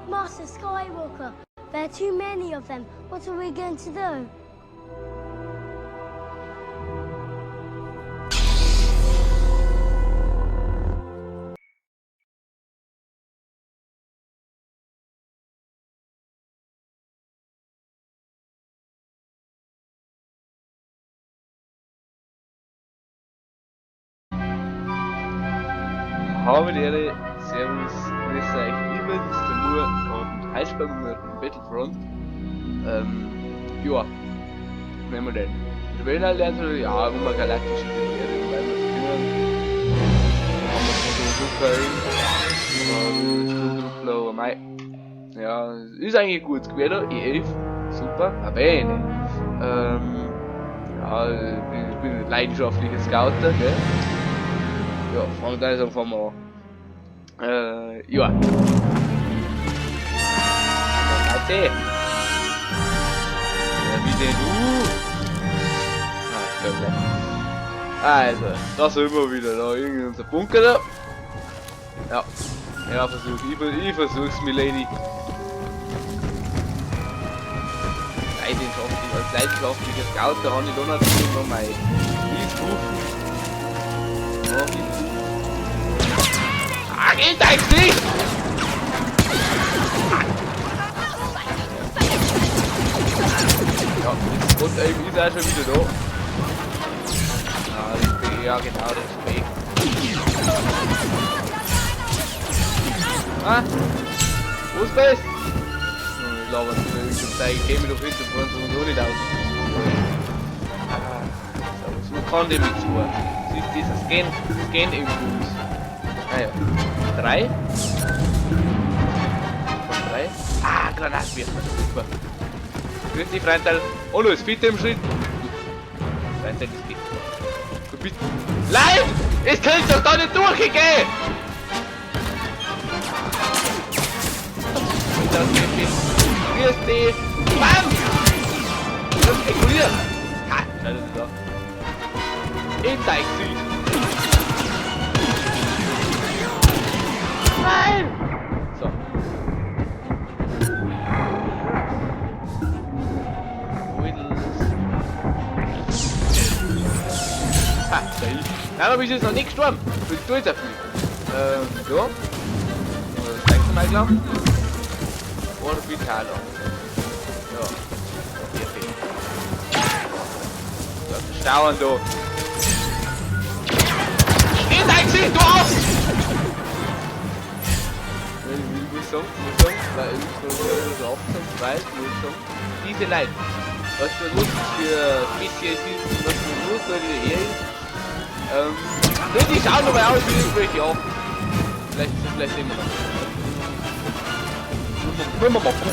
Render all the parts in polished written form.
Master Skywalker, there are too many of them. What are we going to do? Habe die Ehre, Servus, grüß euch, ich bin's, der Mur und heute spielen wir Battlefront. Ja, nehmen wir den. Wir wollen halt also, ja, immer galaktische Imperium, weil wir es können. Haben wir sowieso keinen. Aber mei. Ja, ist eigentlich gut gewesen, E11, super, aber bene. Ja, ich bin ein leidenschaftlicher Scouter, gell? Ja, fangen wir also fangen wir an. Ja. Leute. Ja, wie denn du? Ah, ich glaub nicht. Also, da sind wir wieder, da irgendwie unser Bunker da. Ja. Ja, versuch. Ich versuch's, Milady. Leidenschaftlich, als leidenschaftlicher Scouter habe ich da natürlich noch mein Rieskufen. Ja, ah, geht dein Gesicht! Ja, und eben ist er schon wieder da. Ah, das bin, ja genau, das ist weg. Ah! Wo ist das? Ich glaube, das ist irgendwie Zeig, ich käme doch hinter uns sowieso nicht aus. Ah, so, so kann der mit zu. Das ist dieser Scan-Impuls. Naja. 3. Von 3. Ah, Granatwerfer. Super. Grüß dich, Freundl. Oh, los, bitte im Schritt. Freundl, das geht. Du bist. Leid! Es könnte doch da nicht durchgehen! Grüß dich! Bam! Das ist explodiert! Ha! Schau dir das an. In dein Gesicht! Nein! So. Ha, da ist. Nein, aber ich ist noch nicht gestorben. Ich tue jetzt auf mich. So. Das zeigst du mal gleich. Orbitalo. Ja. Perfekt. Das ist Stauern da. In dein Gesicht, du auf! Ich muss sagen, weil ich muss so aufsagen, weil ich muss sagen, diese Leute, was da los ist für Spezies ist, was da los da her ist, die schauen aber aus wie irgendwelche Affen. Vielleicht sehen wir noch. Wollen wir mal gucken.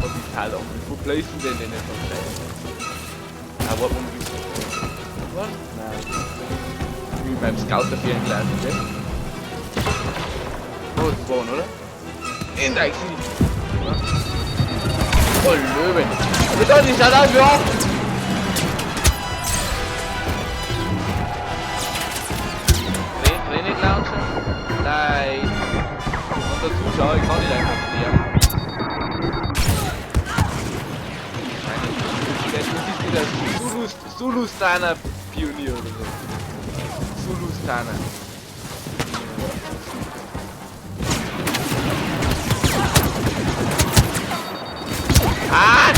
Orbitalo. Wo placen denn denn jetzt anscheinend? Ah, warte mal, wie ist das? Was? Nein. Wie beim Scouter-Fernglas, okay? Oh, das war, oder? In dein Gesicht! Oh, Löwen! Aber da, die schaut aus wie Affen! Grenade Launcher? Nein! Und der Zuschauer, ich kann nicht einfach sterben. Das ist wieder Sulustana Pionier oder so. Sulustana. Ah!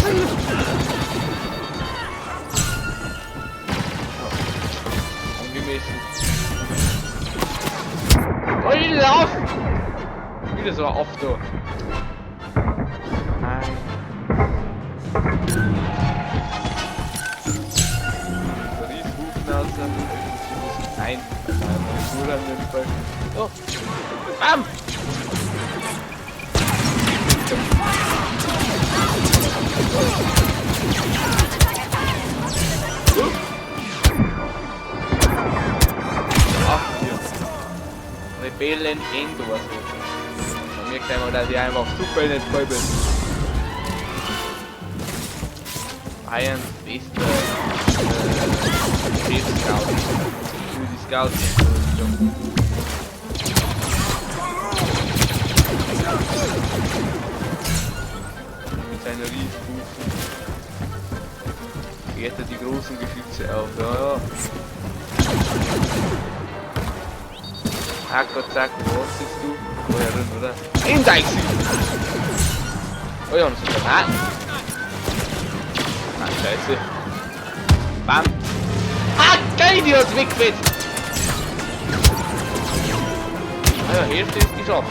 Angemessen. Oh, ich lauf! Wieder so oft da. Nein. Nein, nein, oh. Bam! Ach, hier. Rebellen Endor. Man merkt einmal, dass ich einfach super in den Voll bin. Bayerns bester Chef-Scout. Für die Scouts. Mit seiner Riesenbuchen. Fährt er die großen Geschütze auf, ja, ja. Ah Gott, zack, wo sitzt du? Oh ja, drin, oder? In dein Gesicht! Oh ja, und so Granaten. Ah, scheiße. Bam! Ah, geil, die hat's weggefetzt! Ah ja, Hälfte ist geschafft.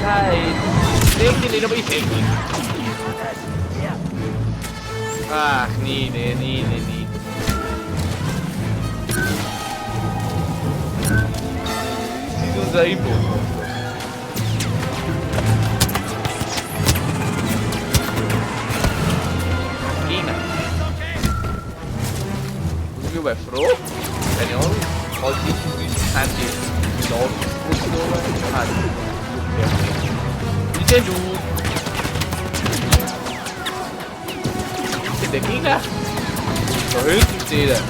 Nein, ich seh ihn nicht, aber ich seh ihn. Ach, nee, nee, nee, nee, nee. Das ist unser Input. Gegner. Muss ich mich mal fragen? Keine Ahnung. Falls ich nicht sind die Ladungsbusse da. Ah, wie denn du? Wie ist denn der Gegner? Da hinten steht er.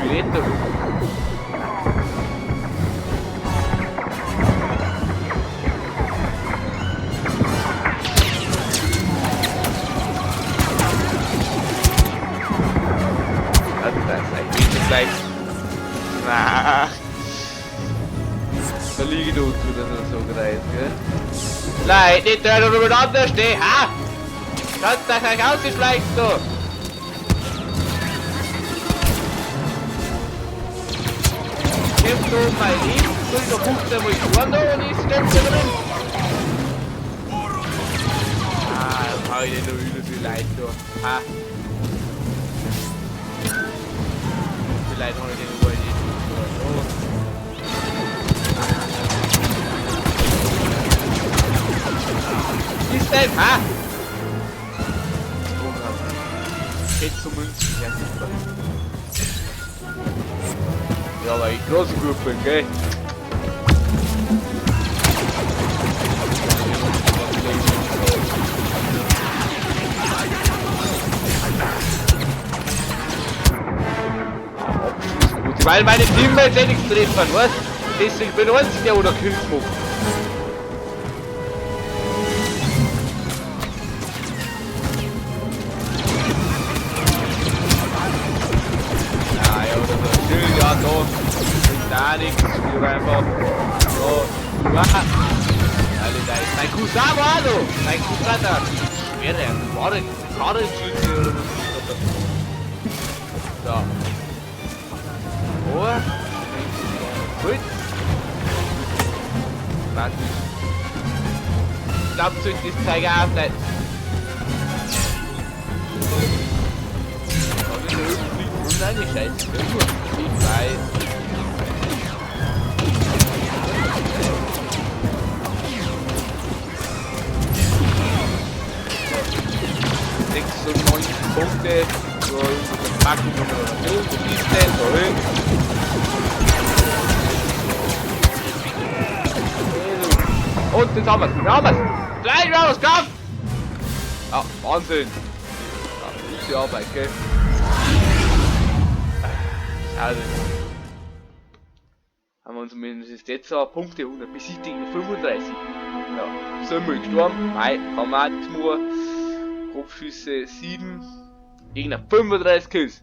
Wie redet der? Gleich. Na. Da liege ich unten, dass er so gereizt, gell? Nein, nicht da übereinander stehen, ha! Kannst du euch ausgeschleicht so! Kämpft um mein Leben, soll ich noch 15 Mal gestorben da und ich stehe da drin! Ah, da hau ich den noch über viel Leid da. Ha! Vielleicht noch nicht den Uhr nicht. Oh. Ist denn? Ha? Geht zu Münzen, ja super. Ja, aber ich große Gruppe, gell? Weil meine Teammates eh nichts treffen, was? Deswegen bin ich einzig der, der Kills macht. Ja, ja, oder so. Schild, ja, da. Bringt da nichts. Ich einfach. So. Alle da ist mein Cousin war da. Mein Cousin da. Schwere, Karrenschütze oder was ist das? So. Oh. Gut. Warte. Ich glaube, sollte das Zeug auch nicht. Kann ich da fliegen? Oh nein, die Scheiße. Ich weiß. So. 96 Punkte. So, Packung oder so. Wo ist denn? Da hin. Und jetzt haben wir's. Wir haben wir's. Gleich, wir haben wir's geschafft. Ja, Wahnsinn. Ja, gute Arbeit, gell? Schade. Haben wir uns zumindest jetzt auch Punkte 100 besiegt gegen 35. Ja, sind wir gestorben. Nein, kann man auch nichts machen. Kopfschüsse 7. Gegner 35 Kills.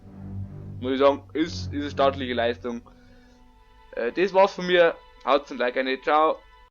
Muss ich sagen, ist eine staatliche Leistung. Das war's von mir. Haut's ein Like rein. Ciao.